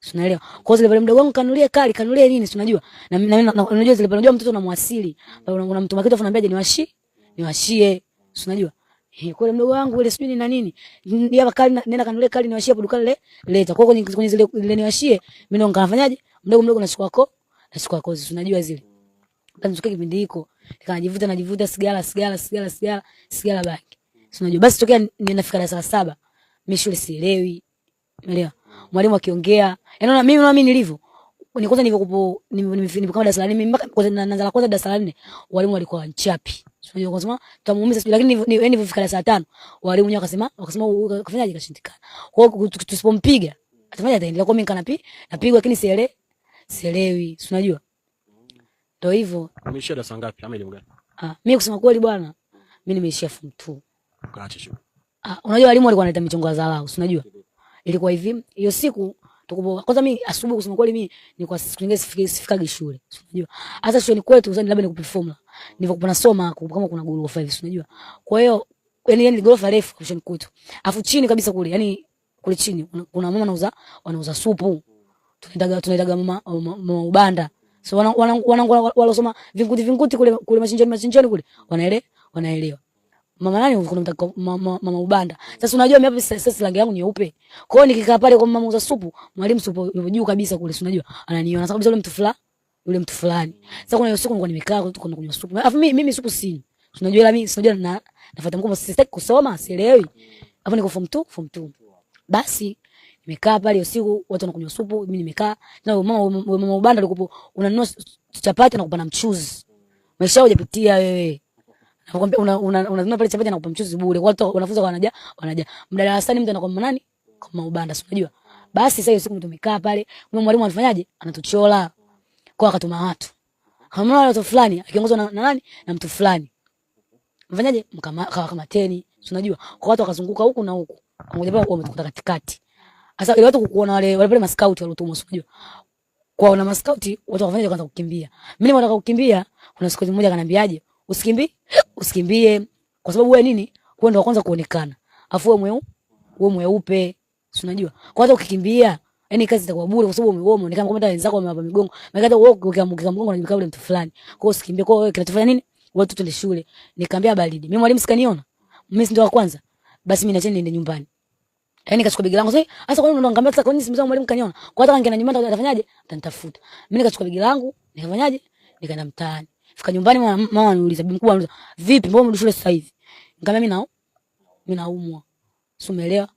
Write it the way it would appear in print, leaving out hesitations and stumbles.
Si unaelewa? Kwa hiyo zile pale mdogo wangu kanulie kali, kanulie nini, si unajua? Na unajua zile pale, unajua mtoto unamwasili. Pale unamtuma kitu afu unamwambia niwashi, niwashie. Si unajua? Eh, kwa mdogo wangu ile sijui ni na nini. Ni hapa kali, nenda kanulie kali niwashie hapo dukani le leta. Kwa hiyo kwenye zile ile niwashie, mimi ndo nikafanyaje? Mdogo mdogo nachukua ko, nachukua kozi, si unajua zile. Kanzuka kipindi hiko, nikajivuta najivuta sigara sigara sigara sigara sigara bangi. Si unajua? Basi tokea ninafika darasa la 7, mimi shule sielewi. Umeelewa? Mwalimu akiongea, yaani unaona mimi, unaona mimi nilivyo. Ni kwanza nilivyokupo nilipo kama darasa la 4, mimi mpaka kwanza naanza la kwanza darasa la 4, walimu walikuwa wanchapi. Unajua kwa sababu tutamuumiza sijui, lakini yaani nilivyofika darasa la 5, walimu wenyewe wakasema huyu kafanyaje, kashindikana. Kwa hiyo tusipompiga atafanya ataendelea. Kwa mimi napigwa lakini sielewi. Si unajua? Ndio hivyo. Umeishia darasa ngapi ama elimu gani? Ah, mimi kusema kweli bwana, mimi nimeishia form 2. Ukaacha shule. Ah, unajua walimu walikuwa wanaleta michongo ya dharau, si unajua? Ilikuwa hivi, hiyo siku tukupo kwanza mimi asubuhi kusema kweli mimi nilikuwa siku nyingine sifikagi shule, si unajua? Hata shule ni kwetu, sasa labda nikupe formula. Nilivyokuwa nasoma kama kuna gorofa hivi, si unajua? Kwa hiyo yani gorofa refu shule kwetu. Afu chini kabisa kule, yani kule chini kuna mama anauza supu. Tunaitaga mama ubanda. So wana walosoma vinguti vinguti kule kule machinjoni machinjoni kule wanaelewa. Mama nani kuna mtaka mama ubanda. Sasa unajua mimi hapa sasa rangi yangu nyeupe. Kwa hiyo nikikaa pale kwa mama muuza supu, mwalimu supu yupo juu kabisa kule, si unajua? Ananiona sasa kabisa yule mtu fulani, yule mtu fulani. Sasa kuna siku nilikuwa nimekaa tu kunywa supu. Alafu mimi supu sinywi. Si unajua ila mimi si unajua na nafuata mkopo, sitaki kusoma, sielewi. Hapo niko form 2, form 2. Basi nimekaa pale usiku watu wanakunywa supu, mimi nimekaa. Na mama ubanda alikupo unanunua chapati na kupa na mchuzi. Maisha yao hujapitia wewe. Nakwambia unanunua pale chapati na kupa mchuzi bure. Watu wanafunzi wanaja. Mda darasani mtu anakuwa nani? Kama ubanda, si unajua? Basi sasa hiyo siku tumekaa pale, yule mwalimu alifanyaje? Anatuchola. Kwa akatuma watu. Kama watu fulani akiongozwa na nani? Na mtu fulani. Mfanyaje? Mkakamateni, si unajua? Kwa watu wakazunguka huku na huku. Mmoja wao wametukuta katikati. Sasa ile watu kukuona wale pale maskauti waliotumwa, si unajua? Kwa wana maskauti watu wakafanyaje? Kwanza kukimbia. Mimi nataka kukimbia, kuna siku moja akaniambiaje? Usikimbie, usikimbie kwa sababu wewe nini? Wewe ndio wa kwanza kuonekana. Afu wewe mweupe, si unajua? Kwa hata ukikimbia, yani kazi itakuwa bure kwa sababu wewe umeonekana kama hata wenzako wamewapa migongo. Maana hata wewe ukiamka mgongo unajulikana yule mtu fulani. Kwa hiyo usikimbie. Kwa hiyo wewe kinachofanya nini? Wewe tu twende shule. Nikamwambia baridi. Mimi mwalimu sikaniona. Mimi si ndio wa kwanza. Basi mimi niacheni niende nyumbani. Yaani nikachukua begi langu sasa. Sasa kwa nini unaangalia sasa kwa nini simzao mwalimu kaniona? Kwa hata ningeenda nyumbani atafanyaje? Atanitafuta. Mimi nikachukua begi langu, nikafanyaje? Nikaenda mtaani. Fika nyumbani mama ananiuliza, bibi mkubwa ananiuliza, "Vipi mbona umerudi shule sasa hivi?" Nikamwambia mimi naumwa. Si umeelewa?